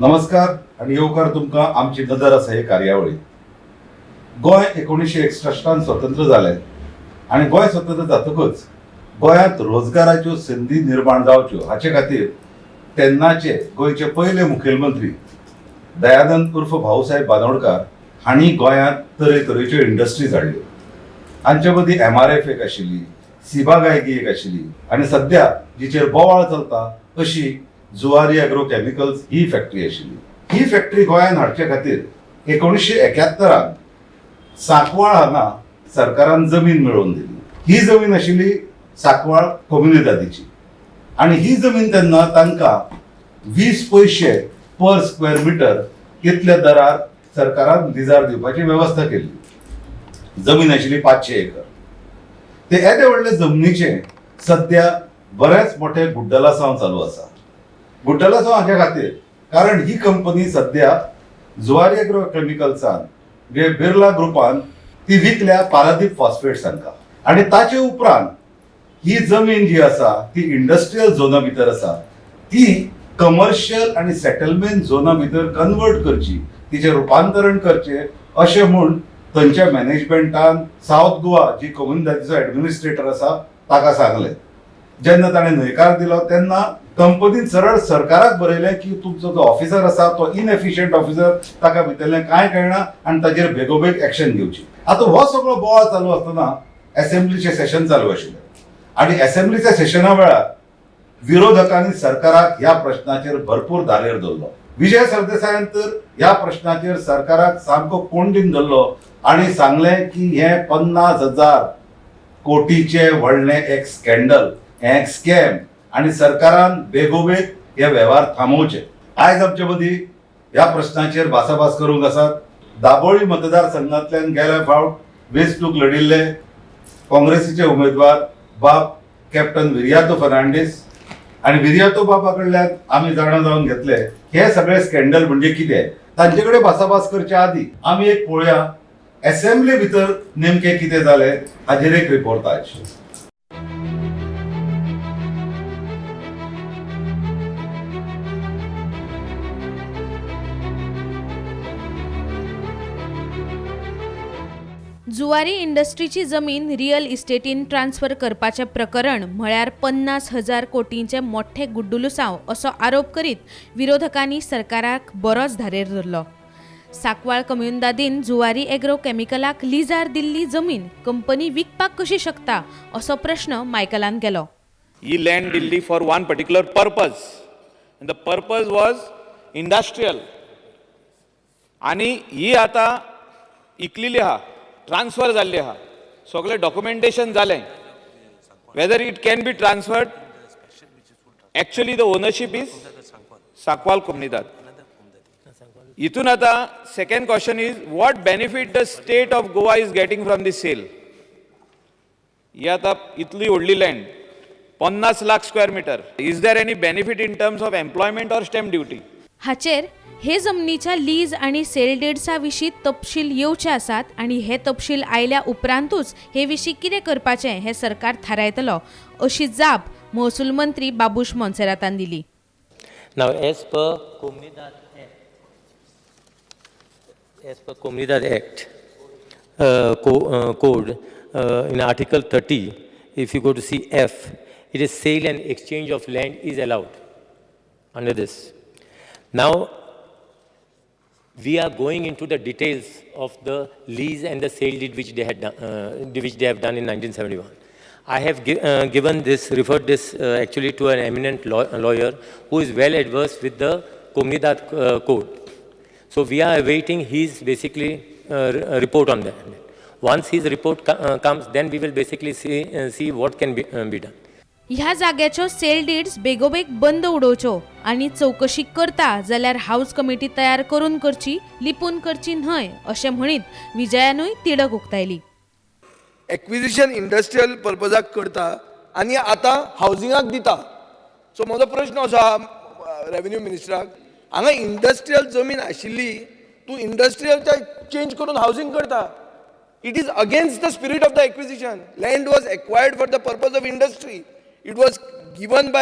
नमस्कार आनी येवकार तुमकां आमची नदर आसा हे कार्यावळीत. गोंय 1961 स्वतंत्र जालें आनी गोंय स्वतंत्र जातकच गोंयांत रोजगाराच्यो संदी निर्माण जावच्यो हाचे खातीर तेन्नाचे गोंयचे पयले मुखेलमंत्री दयानंद उर्फ भाऊसाहेब बांदोडकार हांणी गोंयांत तरेतरेच्यो इंडस्ट्रीज हाडल्यो. हांचे मदीं एमआरएफ एक आशिल्ली, सिबा गायगी एक आशिल्ली आनी सद्या जिचेर बोवाळ चलता अशी जुवारी एग्रो केमिकल्स ही फॅक्टरी आशिल्ली. ही फॅक्टरी गोंयांत हाडचे खातीर 1971 सांकवाळ हांगा सरकारान जमीन मेळोवन दिली. ही जमीन आशिल्ली सांकवाळ कोमुनिदादीची आनी ही जमीन तेन्ना तांकां 20 पयशे पर स्क्वेअर मिटर इतल्या दरार सरकारान लिजार दिवपाची वेवस्था केल्ली. जमीन आशिल्ली 500 एकर. ते येदे व्हडले जमनीचे सद्या बरेच मोठे गुड्डलासांव चालू आसा. गुड्डलासांव हाच्या खातीर कारण ही कंपनी सद्या जुवारी एग्रो केमिकल्सान जे बिर्ला ग्रुपान ती विकल्या पारादीप फॉस्फेट्स हांकां आनी ताचे उपरांत ही जमीन जी आसा ती इंडस्ट्रियल झोना भितर आसा, ती कमर्शियल आनी सेटलमेंट झोना भितर कन्वर्ट करची, तिचें रुपांतरण करचें अशें म्हूण थंयच्या मॅनेजमेंटान सावथ गोवा जी कोमुनिदादीचो एडमिनिस्ट्रेटर आसा ताका सांगलें. जेन्ना ताणें न्हयकार दिलो तेन्ना कंपनीन सरळ सरकाराक बरयलें की तुमचो जो ऑफिसर आसा तो इनएफिशियंट ऑफिसर, ताका भितरलें कांय कळना आनी ताचेर बेगोबेग एक्शन घेवची. आतां हो सगळो बोवाळ चालू आसतना एसेंब्लीचें सेशन चालू आशिल्लें आनी एसेंब्लीच्या सेशना वेळार विरोधकांनी सरकाराक ह्या प्रश्नाचेर भरपूर धारेर धरलो. विजय सरदेसायान तर ह्या प्रश्नाचेर सरकाराक सामको कोंडीन धरलो आनी सांगलें की हें 50,000 कोटीचें व्हडलें एक स्कँडल, हें एक स्कॅम आनी सरकारान बेगोबेग हे वेव्हार थांबोवचे. आयज आमचे मदीं ह्या प्रश्नाचेर भासाभास करूंक आसात दाबोळी मतदारसंघांतल्यान गेल्या फावट वेंचणूक लढिल्ले काँग्रेसीचे उमेदवार बाब कॅप्टन विरियातो फर्नांडीस आनी विरियातो बाबा कडल्यान आमी जाणा जावन घेतले हे सगळे स्कँडल म्हणजे कितें. तांचे कडेन भासाभास करच्या आदी आमी एक पळोवया एसेंब्ली भितर नेमकें कितें जालें हाजेर एक रिपोर्ताज. जुवारी इंडस्ट्रीची जमीन रियल इस्टेटीन ट्रान्सफर करपाचें प्रकरण म्हळ्यार 50,000 कोटींचे मोठे गुड्डुलुसांव असो आरोप करीत विरोधकांनी सरकाराक बरोच धारेर धरलो. सांकवाळ कम्युनिदादीन जुवारी एग्रो केमिकलाक लिजार दिल्ली जमीन कंपनी विकपाक कशी शकता असो प्रश्न मायकलान केलो. ही लँड दिल्ली for one particular purpose and the purpose was industrial आनी ही आतां इकलेली आहा, ट्रान्सफर जाल्ली आहा, सगळें डॉक्युमेंटेशन जालें. Whether it can be transferred, actually the ownership is Sancoale Comunidade. हितून आतां second question is what benefit the state of Goa is getting from this sale. ही आतां इतली व्हडली land, 50 lakh square meter, is there any benefit in terms of employment or stamp duty? हाचेर हे जमनीच्या lease आनी sale डिड्सा विशीं तपशील येवचे आसात आनी हे तपशील आयल्या उपरांतूच हे विशीं कितें करपाचें हें सरकार थारायतलो अशी जाप महसूल मंत्री बाबूश मोन्सेरातान दिली. Now, as per Comunidade Act, as per Comunidade Act Code, in Article 30, if you go to see F, it is sale and exchange of land is allowed under this. Now, we are going into the details of the lease and the sale deed which they had done, which they have done in 1971. I have given this, referred this actually to an eminent lawyer who is well adversed with the Comunidade Code. So we are awaiting his basically report on that. Once his report comes, then we will basically see what can be done. ह्या जाग्याच्यो sale deeds बेगोबेग बंद उडोवच्यो आनी चवकशी करता जाल्यार house committee तयार करून करची, लिपून करची न्हय अशें म्हणीत विजयानूय तिडक उक्तायली. एक्विजिशन इंडस्ट्रियल पर्पजाक करता आनी आतां हावजिंगाक दिता. सो म्हजो प्रश्न असो आहा रेवेन्यू मिनिस्टराक, हांगा इंडस्ट्रियल जमीन आशिल्ली तूं इंडस्ट्रियलच्या चेंज करून हावजींग करता. It is against the spirit of the acquisition. Land was acquired for the purpose of industry. It was given by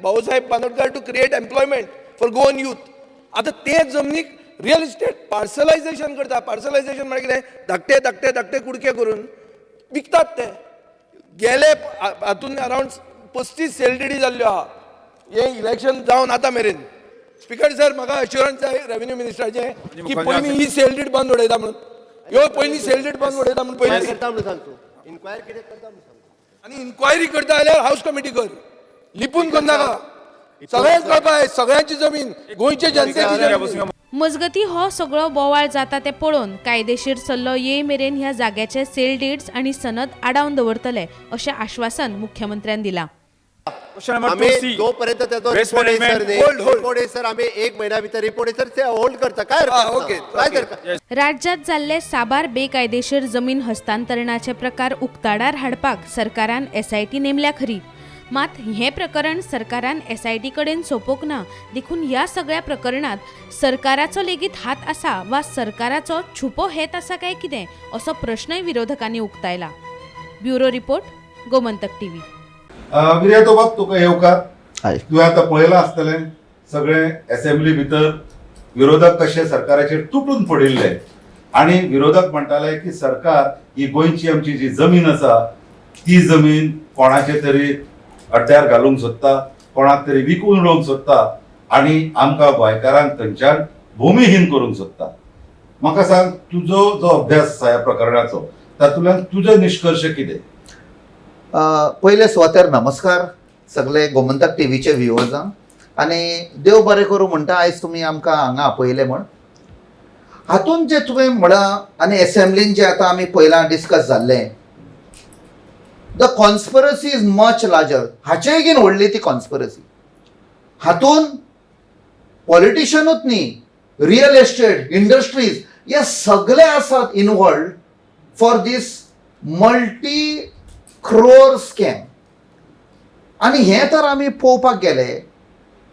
Bhausaheb Bandodkar to create employment for Goan youth. आतां ते जमनीक real estate पार्सलायझेशन करता. पार्सलायझेशन म्हळ्यार कितें? धाकटे धाकटे धाकटे कुडके करून विकतात ते. गेले हातून अरावंड 35 सेल डिडी जाल्ल्यो आहा हें इलेक्शन जावन आतां मेरेन. स्पिकर सर, म्हाका अश्युरन्स जाय रेवेन्यू मिनिस्टराचें की पयलीं ही सेल did बंद उडयता म्हणून. ह्यो पयलीं सेल did बंद उडयता म्हणून पयलीं. करता म्हणून सांग तूं. इन्क्वायरी कितें करता म्हणून सांग. आनी इन्क्वायरी करता जाल्यार हावस कमिटी कर, लिपून करनाका. सगळ्यांक कळपा जाय, सगळ्यांची जमीन, गोंयचे जनतेची जमीन. मजगती हो सगळो बोवाळ जाता तें पळोवन कायदेशीर सल्लो येय मेरेन ह्या जाग्याचे सेल डीड्स आनी सनद आडावन दवरतले अशें आश्वासन मुख्यमंत्र्यान दिलां. क्वेश्चन नंबर आमी 2C. जोपर्यंत त्याचो Waste report येयसर management. न्ही, Hold, hold. Report येयसर आमी एक म्हयन्या भितर रिपोर्ट येयसर ते होल्ड करता. काय हरकत ना. काय हरकत. राज्यात जाल्ले साबार बेकायदेशीर जमीन हस्तांतरणाचे प्रकार उक्ताडार हाडपाक सरकारान एसआयटी नेमल्या खरी, मात हें प्रकरण सरकारान एसआयटी कडेन सोंपोवंक ना. देखून ह्या सगळ्या प्रकरणांत सरकाराचो लेगीत हात आसा वा सरकाराचो छुपो हेत आसा काय कितें असो प्रश्नय विरोधकांनी उक्तायला. Bureau report, Gomantak TV. Viriato बाब, तुका येवकार. हय. तुवें आतां पळयलां आसतलें सगळें एसेंब्ली भितर विरोधक कशे सरकाराचेर तुटून पडिल्ले आनी विरोधक म्हणटाले की सरकार ही गोंयची आमची जी जमीन आसा ती जमीन कोणाचे तरी अड्ड्यार घालूंक सोदता, कोणाक तरी विकून उडोवंक सोदता आनी आमकां गोंयकारांक थंयच्यान भुमिहीन करूंक सोदता. म्हाका सांग, तुजो जो अभ्यास आसा ह्या प्रकरणाचो तातूंतल्यान तुजो निश्कर्श कितें? पयले सुवातेर नमस्कार सगळे गोमंतक टीव्हीचे व्ह्युअर्सांक आनी देव बरें करूं म्हणटा आयज तुमी आमकां हांगा आपयले म्हण. हातून जें तुवें म्हळां आनी एसेंब्लीन जें आतां आमी पयलां डिस्कस जाल्लें, the conspiracy is much larger. हाचेय घेवन व्हडली ती कॉन्स्पिरसी. हातून पॉलिटिशनूच न्ही, रियल एस्टेट इंडस्ट्रीज हे सगळे आसात involved for this multi crore scam. आनी हें तर आमी पळोवपाक गेले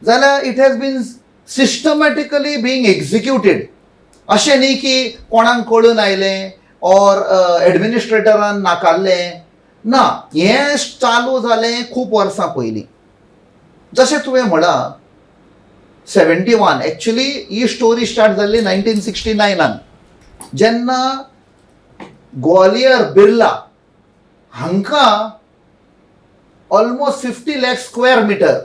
जाल्यार it has been systematically being executed. अशें न्ही की कोणाक कळून आयलें ऑर एडमिनिस्ट्रेटरान नाकारलें ना. हें चालू जालें खूब वर्सां पयलीं. जशें तुवें म्हळां 71, एक्चुली ही स्टोरी स्टार्ट जाल्ली 1969 जेन्ना ग्वालियर बिर्ला हांकां almost 50 lakh square meter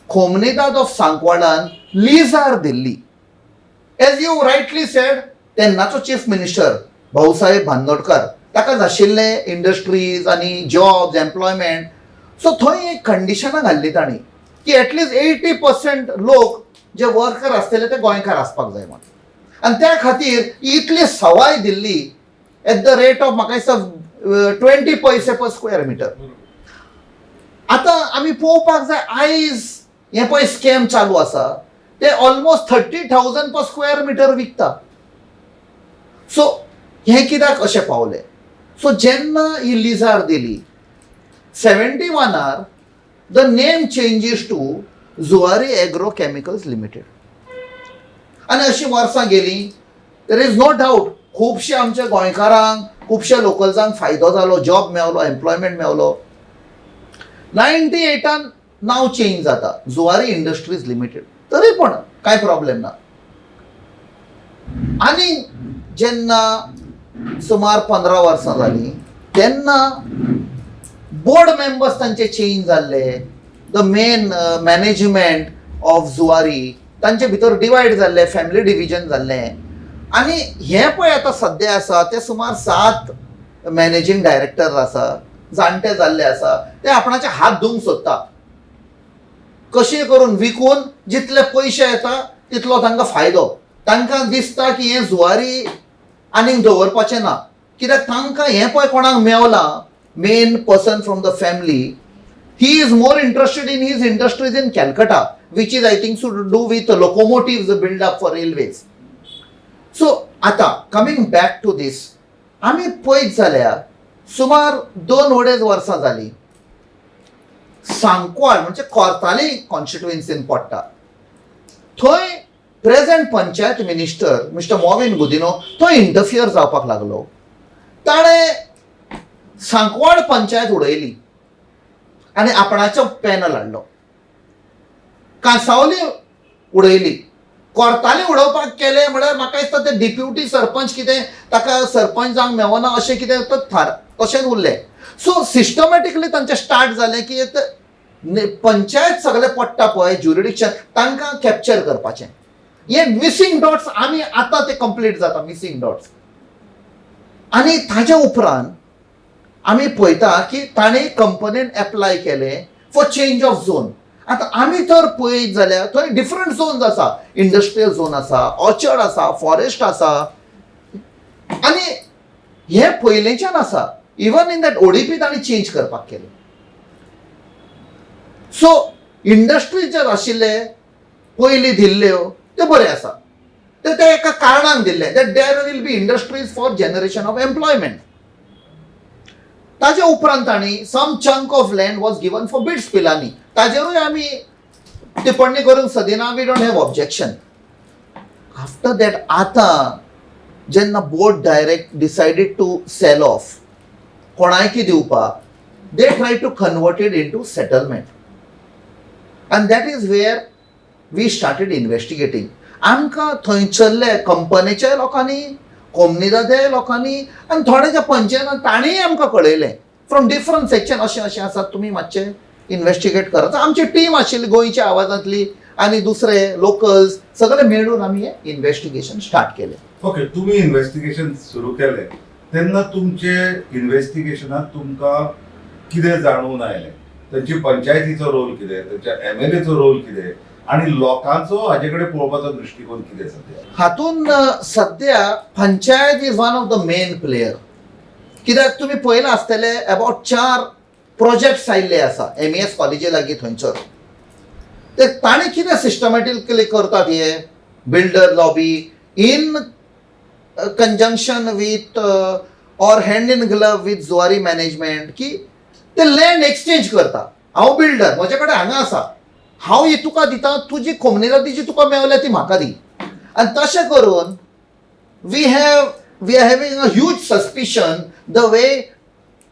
Comunidade of सांकवाडान लिजार दिल्ली. एज you rightly said, तेन्नाचो चीफ मिनिस्टर भाऊसाहेब बांदोडकर ताका आशिल्ले इंडस्ट्रीज आनी जॉब्स एम्प्लॉयमेंट. सो थंय एक कंडिशनां घाल्ली तांणी की एटलिस्ट 80% लोक जे वर्कर आसतले ते गोंयकार आसपाक जाय म्हणून. आनी त्या खातीर इतली सवाय दिल्ली एट the rate of म्हाका दिसता 20 पयशे पर स्क्वेअर मिटर. आतां आमी पळोवपाक जाय, आयज हें पळय स्कॅम चालू आसा ते almost 30,000 per square meter विकता. सो हें कित्याक अशें पावलें? सो जेन्ना ही लिजार दिली 71r, the name changes to Zuari Agro Chemicals Limited. आनी अशीं वर्सां गेलीं. There is no doubt खुबशे आमच्या गोंयकारांक, खुबश्या लोकल्सांक फायदो जालो, जॉब मेवलो, एम्प्लॉयमेंट मेवलो. 98आन नांव चेंज जाता जुवारी इंडस्ट्रीज लिमिटेड. तरी पण कांय प्रॉब्लेम ना. आनी जेन्ना सुमार 15 वर्सां जालीं तेन्ना बोर्ड मेंबर्स तांचे चेंज जाल्ले. The main management of Zuari तांचे भितर डिवायड जाल्ले, फॅमिली डिविजन जाल्लें. आनी हें पळय आतां सद्या आसा ते सुमार 7 मॅनेजींग डायरेक्टर आसा, जाणटे जाल्ले आसा. ते आपणाचे हात धुवंक सोदता, कशें करून विकून जितले पयशे येता तितलो तांकां फायदो. तांकां दिसता की हें जुवारी आनीक दवरपाचें ना, कित्याक तांकां हें पळय कोणाक मेवलां, main person from the family, he is more interested in his industries in Calcutta, which is, I think, to do with locomotives build up for railways. So आतां कमींग बॅक टू दीस, आमी पळयत जाल्यार सुमार 2-2.5 वर्सां जालीं सांकवाळ म्हणजे कोर्ताली कॉन्स्टिट्युएन्सीन पडटा थंय present panchayat minister mister Mauvin Godinho थंय इंटरफियर जावपाक लागलो. ताणें सांकवाळ पंचायत उडयली आनी आपणाचो पॅनल हाडलो. कांसावली उडयली. कोर्ताली उडोवपाक केलें म्हळ्यार म्हाका दिसता ते डिप्युटी सरपंच कितें ताका सरपंच जावंक मेवना अशें कितें तर थार तशेंच उरलें. सो सिस्टमॅटिकली तांचें स्टार्ट जालें की पंचायत सगळें पडटा पळय ज्युरिडिक्शन तांकां कॅप्चर करपाचें. हे मिसींग डॉट्स आमी आतां ते कंप्लीट जाता मिसींग डॉट्स. आनी ताज्या उपरांत आमी पळयता की ताणें कंपनीन एप्लाय केलें फॉर चेंज ऑफ झोन. आतां आमी तर पळयत जाल्यार थंय डिफरंट झोन्स आसा, इंडस्ट्रियल झोन आसा, ऑर्चर्ड आसा, फॉरेस्ट आसा, आनी हे पयलेंच्यान आसा. इवन इन that ODP ताणें चेंज करपाक केलें. सो इंडस्ट्री जर आशिल्ले पयलीं दिल्ल्यो ते बरें आसा, ते ते एका कारणान दिल्ले that there will be industries for generation of employment. ताजे उपरांत तांणी some chunk of land was given for BITS Pilani, ताजेरूय आमी टिप्पणी करूंक सदिना, we don't have objection. After that आतां जेन्ना board direct decided to sell off कोणायकी दिवपाक, they try to convert it into settlement and that is where we started investigating. आमकां थंयसरले कंपनीच्या लोकांनी, कोमनिदादे लोकांनी आनी थोड्या पंचायतान तांणीय आमकां कळयलें फ्रॉम डिफरंट सेक्शन अशें अशें आसा, तुमी मातशें इन्वेस्टिगेट करात. आमची टीम आशिल्ली गोंयच्या आवाजांतली आनी दुसरे लोकल्स सगळे मेळून आमी हें इन्वेस्टिगेशन स्टार्ट केलें. ओके, तुमी इन्व्हेस्टिगेशन सुरू केलें तेन्ना तुमचे इन्व्हेस्टिगेशनात तुमकां कितें जाणून आयलें? तांची पंचायतीचो रोल कितें, तांच्या एमएलएचो रोल कितें आनी लोकांचो हाजे कडेन पळोवपाचो दृश्टिकोन कितें सद्या? हातून सद्या panchayat is one of the main player. कित्याक तुमी पळयलां आसतलें अबावट 4 प्रोजेक्ट्स आयिल्ले आसा एमईएस कॉलेजी लागीं थंयसर. ते ताणें कितें सिस्टमॅटिकली करतात हे builder lobby in conjunction with or hand in glove with Zuari management की ते लँड एक्सचेंज करता. हांव बिल्डर, म्हजे कडेन हांगा आसा, हांव ही तुका दिता, तुजी कोमनिदादीची तुका मेवल्या ती म्हाका दी. आनी तशें करून we are having a huge suspicion the way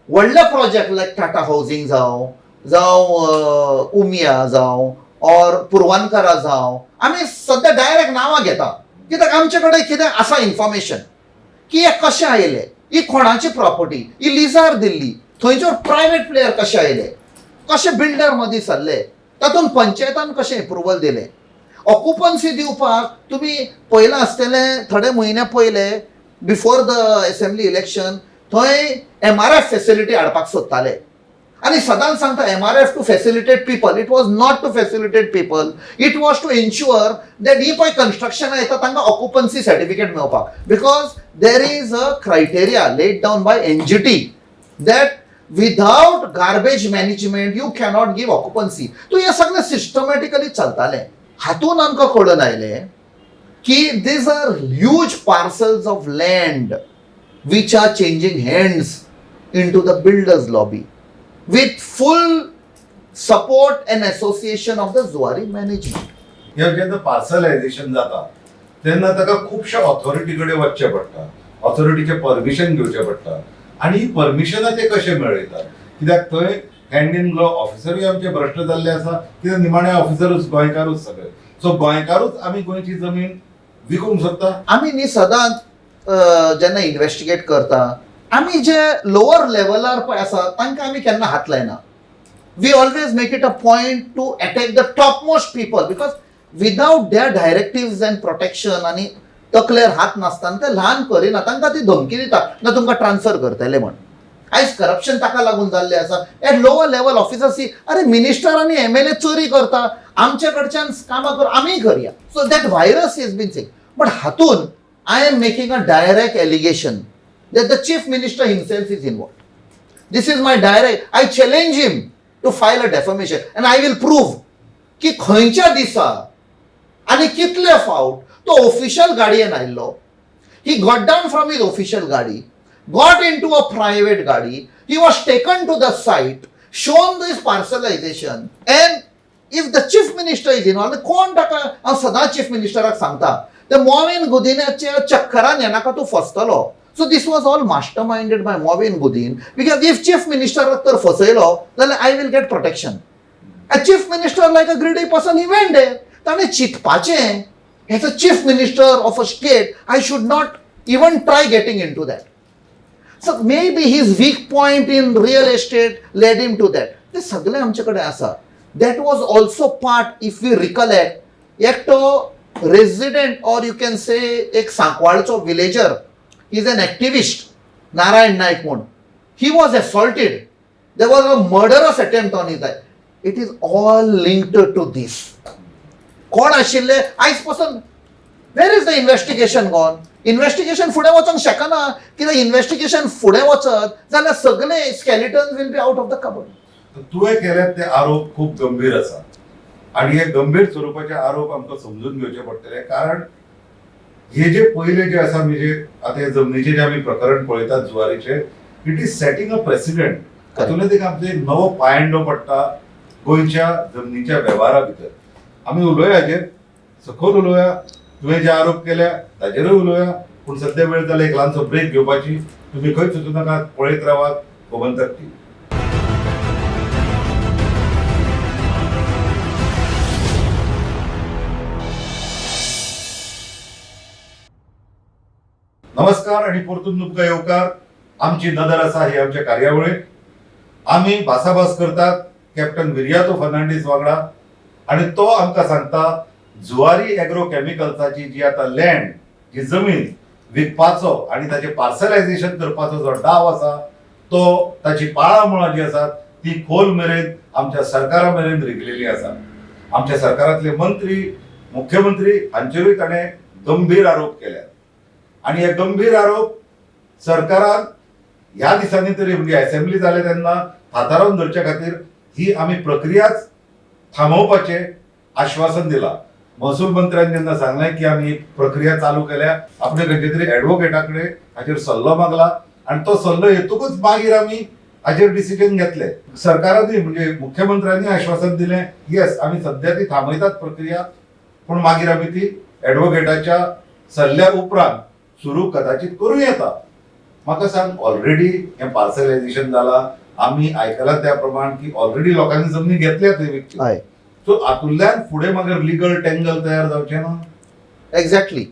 व्हडले प्रोजेक्ट लायक टाटा हावजींग जावं, जावं उमिया जावं ऑर पुर्वानकरा जावं, आमी सद्या डायरेक्ट नांवां घेता कित्याक आमचे कडेन कितें आसा इन्फॉर्मेशन की हे कशें आयले, ही कोणाची प्रॉपर्टी, ही लिजार दिल्ली, थंयचर प्रायवेट प्लेयर कशे आयले, कशे बिल्डर मदीं सरले, तातूंत पंचायतान कशें एप्रुवल दिलें. ऑक्युपन्सी दिवपाक तुमी पळयलां आसतलें थोडे म्हयने पयले बिफोर the assembly election थंय एमआरएफ फेसिलिटी हाडपाक सोदताले आनी सदांच सांगता MRF to facilitate people. It was not to facilitate people, it was to ensure that ही पळय कन्स्ट्रक्शनां येता तांकां ऑक्युपन्सी सर्टिफिकेट मेळपाक, because there is a criteria laid down by NGT that without garbage management you cannot give occupancy. तो हे सगळें systematically चलतालें. हातून आमकां कळून आयलें की these are huge parcels of land which are changing hands into the builders lobby with full support and association of the Zuari management. हे जेन्ना पार्सलायझेशन जाता तेन्ना ताका खुबश्या ऑथॉरिटी कडेन वचचें पडटा, ऑथॉरिटीचें परमिशन घेवचें पडटा आनी ही परमिशनां ते कशे मेळयतात? कित्याक थंय हँड इन ग्लव ऑफिसरूय आमचे भ्रश्ट जाल्ले आसा, कित्याक निमाणे ऑफिसरूच गोंयकारूच सगळे. सो गोंयकारूच आमी गोंयची जमीन विकूंक सोदता. आमी न्ही सदांच जेन्ना इन्वेस्टिगेट करता आमी जे लोअर लेवलार पळय आसा तांकां आमी केन्ना हात लायना. We always make it a point to attack the top most people because without their directives and protection आनी तकलेर हात नासतना ते ल्हान करिना. तांकां ती धमकी दिता ना तुमकां ट्रान्सफर करतले म्हण. आयज करप्शन ताका लागून जाल्लें आसा. At lower level officers, अरे मिनिस्टर आनी एमएलए चोरी करता, आमचे कडच्यान कामां कर, आमीय करया. So that virus is been seen. But हातून I am making a direct allegation that the chief minister himself is involved. This is my direct, I challenge him to file a defamation and I will prove की खंयच्या दिसा आनी कितले फावट तो official गाडयेन आयिल्लो. He got down from his official गाडी, got into a private गाडी, he was taken to the site, shown this parcelization. And if the chief minister is involved, कोण ताका? हांव सदांच चीफ मिनिस्टराक सांगता, ते मॉविन गुदिन्याच्या चक्करान येनाका, तूं फसतलो. So this was all masterminded by Mauvin Godinho because if chief मिनिस्टराक तर फसयलो जाल्यार I will get protection. Chief minister, like a greedy person, he went there. ताणें चिंतपाचें. As a chief minister of a state I should not even try getting into that. So maybe his weak point in real estate led him to that. ते सगळे आमचे कडेन आसा. That was also part, if we recollect, एकटो resident or you can say एक सांकवाळचो villager is an activist, Narayan Naik म्हूण, he was assaulted. There was a murderous attempt on his life. It is all linked to this. कोण आशिल्ले आयज पासून, where is the investigation gone? Investigation फुडें वचोंक शकना, कित्याक इन्वेस्टिगेशन फुडें वचत जाल्यार सगळे skeletons will be out of the cupboard. तुवें केल्यात ते आरोप खूब गंभीर आसा आनी हे गंभीर स्वरुपाचे आरोप आमकां समजून घेवचे पडटले, कारण हे जे पयले जे आसा म्हणजे आतां हे जमनीचे जे आमी प्रकरण पळयतात जुवारीचे, it is setting a precedent. तातूंतल्यान एक आमचो एक नवो पायंडो पडटा गोंयच्या जमनीच्या वेव्हारा भितर. आमी उलोवया हाजेर, सखोल उलोवया, तुवें जे आरोप केल्या ताजेरूय उलोवया, पूण सद्या वेळ जाला एक ल्हानसो ब्रेक घेवपाची. तुमी खंयच वचूं नाकात, पळयत रावात गोमंतक टीव्ही. नमस्कार आणि परतून तुमकां येवकार. आमची नदर आसा ही आमच्या कार्यावळीक. आमी भासाभास करतात कॅप्टन विरियातो फर्नांडीस वांगडा आनी तो आमकां सांगता जुवारी एग्रो केमिकल्साची जी आतां लँड, जी जमीन विकपाचो आनी ताचें पार्सलायझेशन करपाचो जो डाव आसा तो, ताची पाळां मुळां जी आसात ती खोल मेरेन आमच्या सरकारा मेरेन रिगलेली आसा. आमच्या सरकारांतले मंत्री, मुख्यमंत्री हांचेरूय ताणें गंभीर आरोप केल्यात आनी हे गंभीर आरोप सरकारान ह्या दिसांनी तरी म्हणजे असेंब्ली जाले तेन्ना थातारून धरच्या खातीर ही आमी प्रक्रियाच थांबोवपाचें आश्वासन दिलां. महसूल मंत्र्यान जेन्ना सांगलें की आमी ही प्रक्रिया चालू केल्या, आपणे खंयच्या तरी एडवोकेटा कडेन हाचेर सल्लो मागला आनी तो सल्लो येतकूच मागीर आमी हाचेर डिसिजन घेतले. सरकारानूय म्हणजे मुख्यमंत्र्यांनी आश्वासन दिलें, येस आमी सद्या ती थांबयतात प्रक्रिया, पूण मागीर आमी ती एडवोकेटाच्या सल्ल्या उपरांत सुरू कदाचित करूं येता. म्हाका सांग, ऑलरेडी हें पार्सलायझेशन जालां, आमी आयकलां त्या प्रमाण की ऑलरेडी लोकांनी जमनी घेतल्या थंय विकच्यो. हय. सो हातूंतल्यान फुडें मागीर लिगल टँगल तयार जावचें ना? एक्झॅक्टली.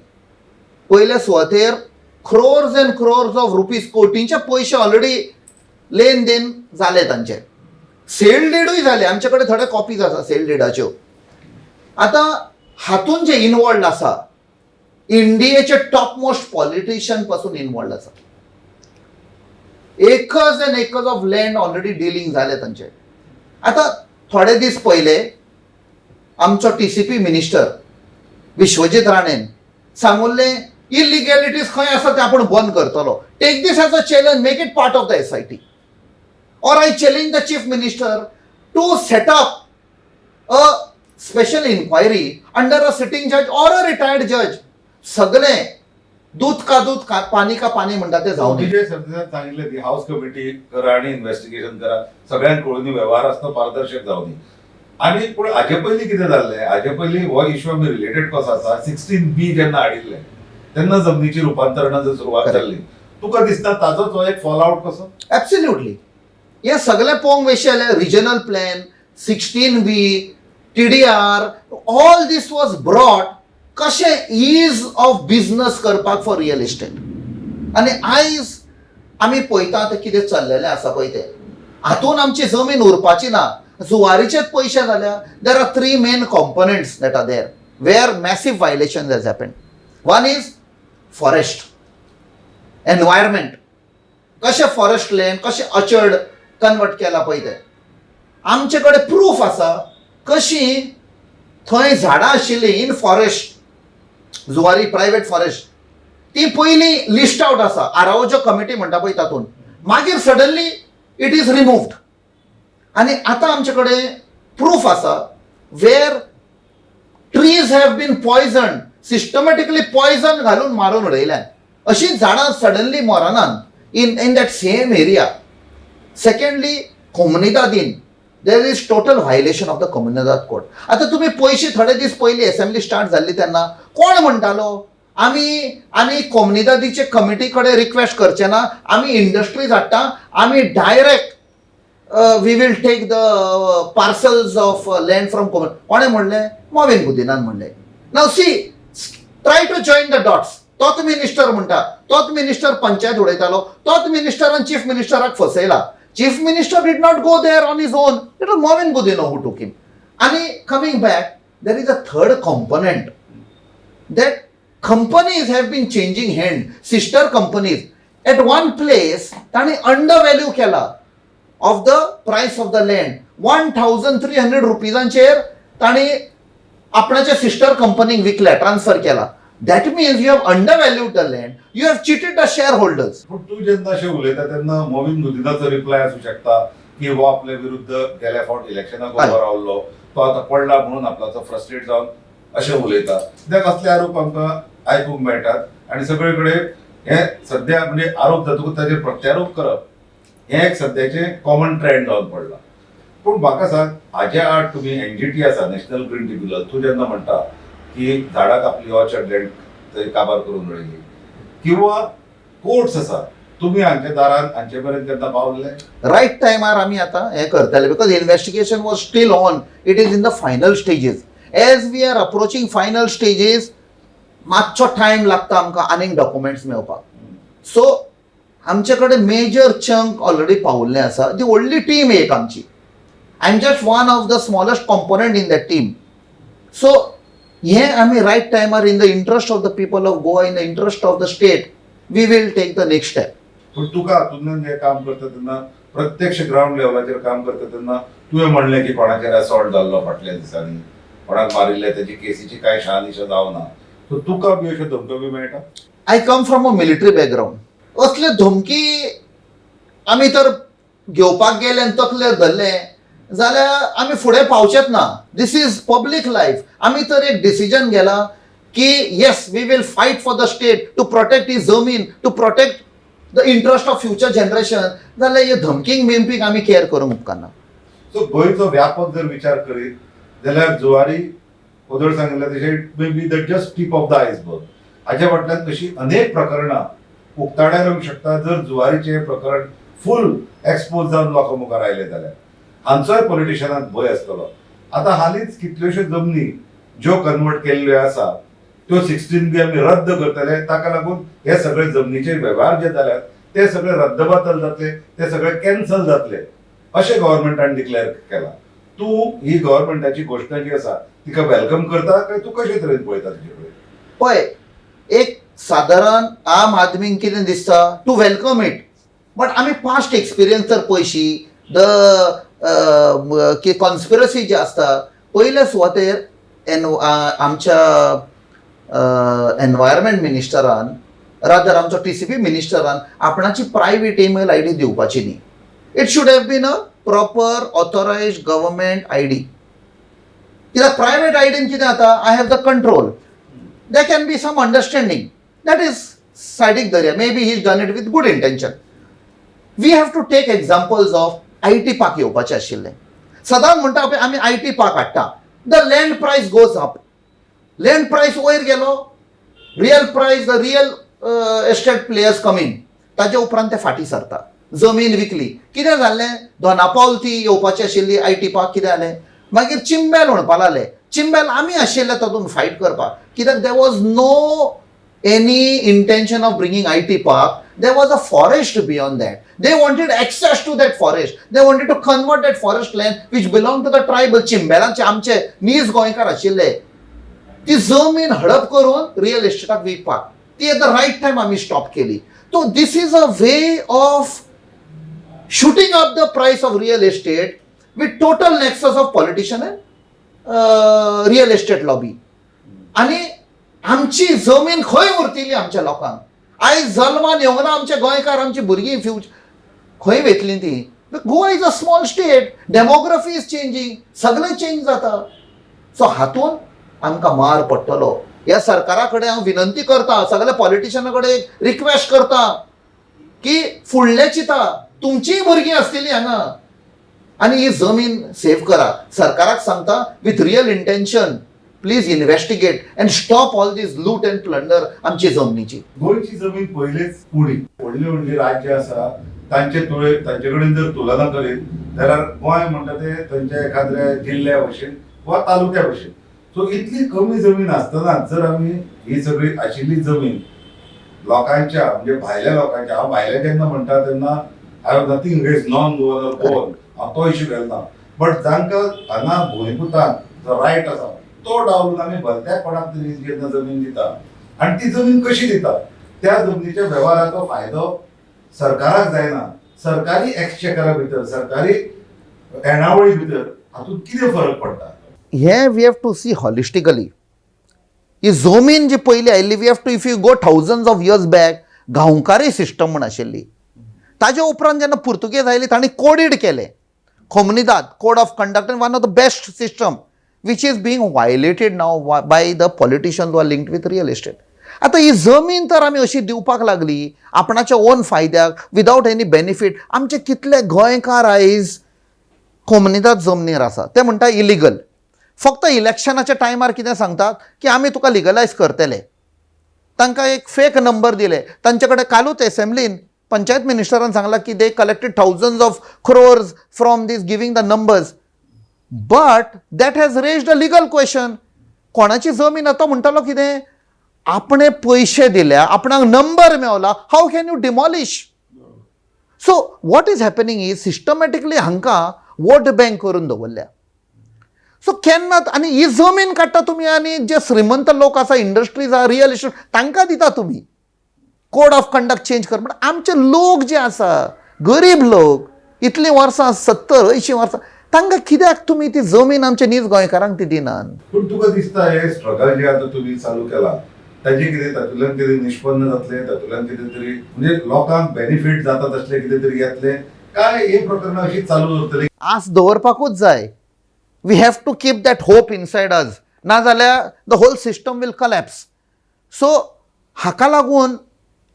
पयल्या सुवातेर crores and crores of rupees, कोटींचे पयशे ऑलरेडी लेन देन जाले तांचे. सेल डीडूय जाले, आमचे कडेन थोडे कॉपीज आसा सेल डिडाच्यो. आतां हातून जे इनवॉल्ड आसा, इंडियेचे टॉप मोस्ट पॉलिटिशियन पासून इनवॉल्ड आसा. Acres and acres of land already dealing जाले तांचे. आतां थोडे दीस पयले आमचो टीसीपी मिनिस्टर विश्वजीत राणेन सांगुल्लें इलिगॅलिटीज खंय आसा ते आपूण बंद करतलो. Take this as a challenge, make it part of the SIT, or I challenge the chief minister to set up a special inquiry under a sitting judge or a retired judge. सगळे दूध का दूध का पानी का पानी म्हणटा ते जावं दी. विजय सरदेसाय सांगितले ती हाऊस कमिटी करा आणि इन्व्हेस्टिगेशन करा, सगळ्यांक कळून व्यवहार आसता पारदर्शक जावं दी. आनी पूण हाजे पयलीं कितें जाल्लें, हाजे पयलीं हो इशू आमी रिलेटेड कसो आसा, 16B जेन्ना हाडिल्लें तेन्ना जमनीची रुपांतरणाची सुरवात Correct. जाल्ली. तुका दिसता ताजोच हो एक फॉल आवट कसो? ॲब्सल्युटली. हे सगळे पळोवंक वयशे जाल्यार regional plan, 16B, TDR, all this was brought कशें is of business करपाक फॉर रियल इस्टेट. आनी आयज आमी पळयता तें कितें चल्लेलें आसा पळय तें, हातून आमची जमीन उरपाची ना. जुवारीचेच पयशे जाल्या there are three main components that are there where massive violation has happen. One is forest environment, कशें फॉरेस्ट लँड कशें ऑर्चर्ड कन्वर्ट केला पळय तें. आमचे कडेन प्रूफ आसा कशी थंय झाडां आशिल्लीं in forest, Zuari private forest, ती पयलीं लिस्ट आवट आसा आरावजो कमिटी म्हणटा पळय तातूंत, मागीर सडनली it is removed. आनी आतां आमचे कडेन प्रूफ आसा where trees have been poison, systematically poison घालून मारून उडयल्यात. अशीं झाडां सडनली मरनात in that same area. Secondly, कोमुनिदादीन there is total violation of the Comunidade code. आतां तुमी पयशे थोडे दीस पयलीं एसेंब्ली स्टार्ट जाल्ली तेन्ना कोण म्हणटालो आमी आनी कोमुनिदादीचे कमिटी कडेन रिक्वेस्ट करचे ना, आमी इंडस्ट्रीज हाडटा, आमी direct we will take the parcels of land from कोण? कोणें म्हणलें? मॉविन गुदिनान म्हणलें. Now see, Try to join the dots. तोच मिनिस्टर म्हणटा, तोच मिनिस्टर पंचायत उडयतालो, तोच मिनिस्टरान चीफ मिनिस्टराक फसयला. Chief minister did not go there on his own. It was Mauvin Godinho who took him. आनी coming back, there is a third component, that companies have been changing hand, sister companies. At one place तांणी under value केला of the price of the land. 1300 रुपीजांचेर तांणी आपणाच्या sister कंपनीक विकल्या, transfer केला. That means you have undervalued the land, you have cheated the shareholders. पूण तूं जेन्ना अशें उलयता तेन्ना मोविन गुदिनाचो रिप्लाय आसूं शकता की हो आपल्या विरुद्ध गेल्या फावट इलेक्शनाक उबो रावल्लो, तो आतां पडला म्हणून आपल्याचो फ्रस्ट्रेट जावन अशें उलयता. कित्याक असले आरोप आमकां आयकूंक मेळटात आनी सगळे कडेन हे सद्या म्हणजे आरोप जातकूच ताचेर प्रत्यारोप करप हें एक सद्याचें कॉमन ट्रेंड जावन पडला. पूण म्हाका सांग, हाज्या आड तुमी एनजीटी आसा, नॅशनल ग्रीन ट्रिब्युनल, तूं जेन्ना म्हणटा की झाडां कापली, ऑर्चर्ड लँड थंय काबार करून उडयली किंवा कोर्ट्स आसा, तुमी हांच्या दारान हांचे मेरेन केन्ना पावले? रायट टायमार आमी आतां हें करतले, because investigation was still on. It is in the final stages. As we are approaching final stages, मातसो टायम लागता आमकां आनीक डॉक्युमेंट्स मेळपाक. सो आमचे कडेन मेजर चंक ऑलरेडी पावल्लें आसा. ती व्हडली टीम एक आमची. I am just one of the smallest component in that team. So हें आमी रायट टायमार, in the interest of the people of Goa, in the interest of the state, we will take the next step. पूण तुका हातूंतल्यान जें काम करता तेन्ना, प्रत्यक्ष ग्रावंड लेवलाचेर काम करता तेन्ना, तुवें म्हणलें की कोणाचेर असॉल्ट जाल्लो फाटल्या दिसांनी, कोणाक मारिल्लें, तेजी केसीची कांय शहानिशा जावना, सो तुका बी अश्यो धमक्यो बी मेळटा? I come from a military background. असले धमकी आमी तर घेवपाक गेले आनी तकलेर धरले जाल्यार आमी फुडें पावचेच ना. This is public life. आमी तर एक डिसिजन घेला की yes, we will fight for the state, to protect ही जमीन, to protect the interest of future generation, जाल्यार हे धमकींक बिमकींक आमी केअर करूंक उपकारना. सो गोंयचो व्यापक जर विचार करीत जाल्यार जुवारी ओदळ सांगिल्लें तशें, it may be the just tip of the iceberg. हाच्या फाटल्यान अशी अनेक प्रकरणां उक्ताड्यार येवंक शकता. जर जुवारीचें प्रकरण फूल एक्सपोज जावन लोकां मुखार आयलें जाल्यार हांचोय पॉलिटिशनाक भंय आसतलो. आतां हालींच कितल्योश्यो जमनी ज्यो कन्वर्ट केल्ल्यो आसा त्यो 16B आमी रद्द करतले, ताका लागून हे सगळे जमनीचे वेव्हार जे जाल्यात ते सगळे रद्दबातल जातले, ते सगळे कॅन्सल जातले अशें गव्हर्मेंटान डिक्लेअर केलां. तूं ही गव्हर्मेंटाची घोशणा जी आसा तिका welcome करता काय तूं कशे तरेन पळयता तुजे कडेन? पळय, एक सादारण आम आदमीक कितें दिसता टू welcome it, but आमी पास्ट एक्सपिरियन्स जर पळयशी, the की कॉन्स्पिरसी जी आसता, पयल्या सुवातेर एन आमच्या एनवायरमेंट मिनिस्टरान, रादर आमचो टीसीपी मिनिस्टरान आपणाची प्रायवेट ईमेल I D दिवपाची न्ही. It should have been a proper authorised government ID. कित्याक प्रायवेट आयडीन कितें जाता, I have the control. There can be some understanding. That is सायडीक धरया. Maybe he's done it with good intention. We have to take examples of IT park येवपाचें आशिल्लें. सदांच म्हणटा पळय आमी I T park हाडटा, the land price goes up. Land price वयर गेलो, real price, the real estate players come in. ताजे उपरांत ते फाटीं सरता. जमीन विकली. कितें जाल्लें, दोनापावल ती येवपाची आशिल्ली I T park, कितें जालें मागीर? चिंबेल म्हणपाक लागले. चिंबेल आमी आशिल्ले तातूंत फायट करपाक, कित्याक there was no any intention of bringing IT park. There was a forest beyond that. They wanted access to that forest. They wanted to convert that forest land which belonged to the tribal चिंबेलाचे आमचे नीज गोंयकार आशिल्ले, ती जमीन हडप करून real इस्टेटाक विकपाक. ती एट the right time आमी स्टॉप केली. So this is a way of shooting up the price of real estate with total nexus of politician and real estate lobby. आनी आमची जमीन खंय उरतली आमच्या लोकांक? आयज जल्मान येवंक ना आमचे गोंयकार, आमची भुरगीं फ्युचर खंय वयतलीं ती? Goa is a small state. Demography is changing. सगळें चेंज जाता. सो हातून आमकां मार पडटलो. ह्या सरकारा कडेन हांव विनंती करता, सगळ्या पॉलिटिशना कडेन रिक्वेस्ट करता की फुडलें चिंता. तुमचीय भुरगीं आसतलीं हांगा आनी ही जमीन सेव करा. सरकाराक सांगता, with real intention, please investigate and stop all this loot and plunder आमची जमनीची. गोंयची जमीन पयलींच उणी. व्हडली व्हडली राज्यां आसा तांचे तुळे तांचे कडेन जर तुलना करीत जाल्यार गोंय म्हणटा ते थंयच्या एखाद्या जिल्ल्या भशेन वा तालुक्या भशेन. सो इतली कमी जमीन आसतना जर आमी ही सगळी आशिल्ली जमीन लोकांच्या, म्हणजे भायल्या लोकांच्या, हांव भायल्या जेन्ना म्हणटा तेन्ना I have nothing against non Goan or Goan, हांव तो इश्यू घालना, बट जांकां हांगा भुंयपुतांक जो रायट आसा तो डावलून आमी भलत्या कोणाक तरी जेन्ना जमीन दिता आनी ती जमीन कशी दिता, त्या जमनीच्या वेव्हाराचो फायदो सरकाराक जायना. सरकारी एक्सचेकरा भितर, सरकारी येणावळी भितर हातूंत कितें फरक पडटा? हे we have to see holistically. ही जमीन जी पयली आयिल्ली, we have to, if you go thousands of years back, गांवकारी सिस्टम म्हण आशिल्ली. ताजे उपरांत जेन्ना पुर्तुगेज आयली तांणी कोडीड केलें, Comunidade code of conduct, one of the best system which is being violated now by the politicians are linked with real estate. आतां ही जमीन तर आमी अशी दिवपाक लागली आपणाच्या ओन फायद्याक विदावट एनी बेनिफीट. आमचे कितले गोंयकार आयज कोमुनिदाद जमनीर आसा, ते म्हणटा इलिगल. फक्त इलेक्शनाच्या टायमार कितें सांगतात की आमी तुका लिगलायज करतले. तांकां एक फेक नंबर दिले तांचे कडेन. कालूच एसेंब्लीन पंचायत मिनिस्टरान सांगलां की they collected thousands of crores from this giving the numbers, but that has raised a legal question. कोणाची जमीन, तो म्हणटालो कितें, आपणे पयशे दिल्या, आपणाक number Mewla, how can you demolish? So what is happening is systematically हांकां वोट बँक करून दवरल्या. सो केन्ना आनी ही जमीन काडटा तुमी आनी जे श्रीमंत लोक आसा, इंडस्ट्रीज आहा, रियल इस्टेट, तांकां दिता तुमी. कोड ऑफ कंडक्ट चेंज कर, पण आमचे लोक जे आसा, गरीब लोक, इतलीं वर्सां, 70-80 वर्सां, तांकां कित्याक तुमी ती जमीन आमच्या नीज गोंयकारांक ती दिनात? पूण तुका दिसता हे स्ट्रगल जे आतां तुमी चालू केला ताजे कितें, तातूंतल्यान कितें निश्पन्न जातलें, तातूंतल्यान कितें तरी म्हणजे लोकांक बेनिफीट जाता तसलें कितें तरी येतलें काय हे प्रकरणां अशीच चालू उरतलीं? आस दवरपाकूच जाय. We have to keep that hope inside us, नाजाल्यार the whole system will collapse. So हाका लागून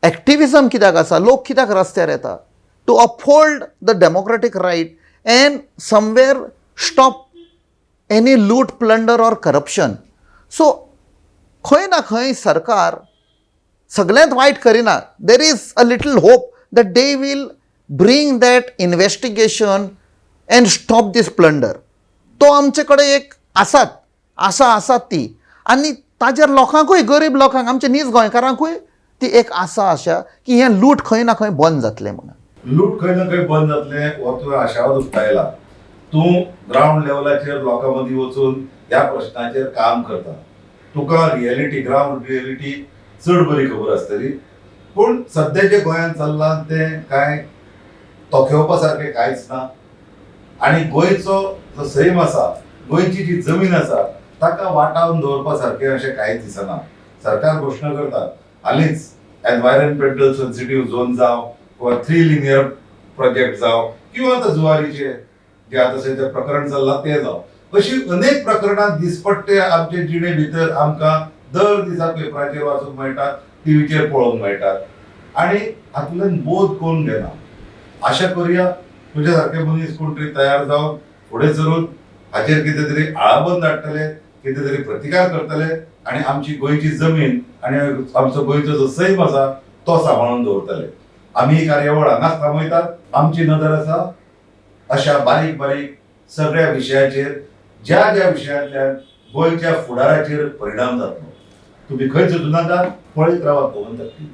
एक्टिविजम कित्याक आसा, लोक कित्याक रस्त्यार येता? To uphold the democratic right and somewhere stop any loot, plunder or corruption. So खंय ना खंय सरकार सगळ्यांत वायट करिना. There is a little hope that they will bring that investigation and stop this plunder. तो आमचे कडेन एक आसात, आसा आसात ती, आनी ताजेर लोकांकूय, गरीब लोकांक, आमच्या नीज गोंयकारांकूय ती एक आसा, आशा की हें लूट खंय ना खंय बंद जातलें म्हणून. लूट खंय ना खंय बंद जातलें हो तुवें आशावाद उक्तायला. तूं ग्रावंड लेवलाचेर लोकां मदीं वचून ह्या प्रश्नाचेर काम करता, तुका रियलिटी, ग्रावंड रियलिटी चड बरी खबर आसतली. पूण सद्या जें गोंयांत चल्लां तें कांय तोखेवपा सारकें कांयच ना आनी गोंयचो जो सैम आसा, गोंयची जी जमीन आसा, ताका वाटावन दवरपा सारकें अशें कांयच दिसना. सरकार घोशणा करता हालींच, एनवायरमेंटल सेन्सिटीव झोन जावं किंवा थ्री लिनियर प्रोजेक्ट जावं किंवा आतां जुवारीचे जे आतां सद्या प्रकरण चल्लां तें जावं, अशी अनेक प्रकरणां दिसपट्टे आमचे जिणे भितर आमकां दर दिसा पेपराचेर वाचूंक मेळटात, टिवीचेर पळोवंक मेळटात आनी हातूंतल्यान बोध कोण घेना. आशा करुया तुज्या सारके मनीस कोण तरी तयार जावन फुडें सरून हाचेर कितें तरी आळाबंद हाडटले, कितें तरी प्रतिकार करतले आनी आमची गोंयची जमीन आनी आमचो गोंयचो जो सैम आसा तो सांबाळून दवरतले. आमी ही कार्यावळ हांगाच थांबयतात. आमची नदर आसा अशा बारीक बारीक सगळ्या विशयाचेर, ज्या ज्या विशयांतल्यान गोंयच्या फुडाराचेर परिणाम जातलो. तुमी खंयच वचूं नाकात, पळयत रावात गोमंतक टीव्ही.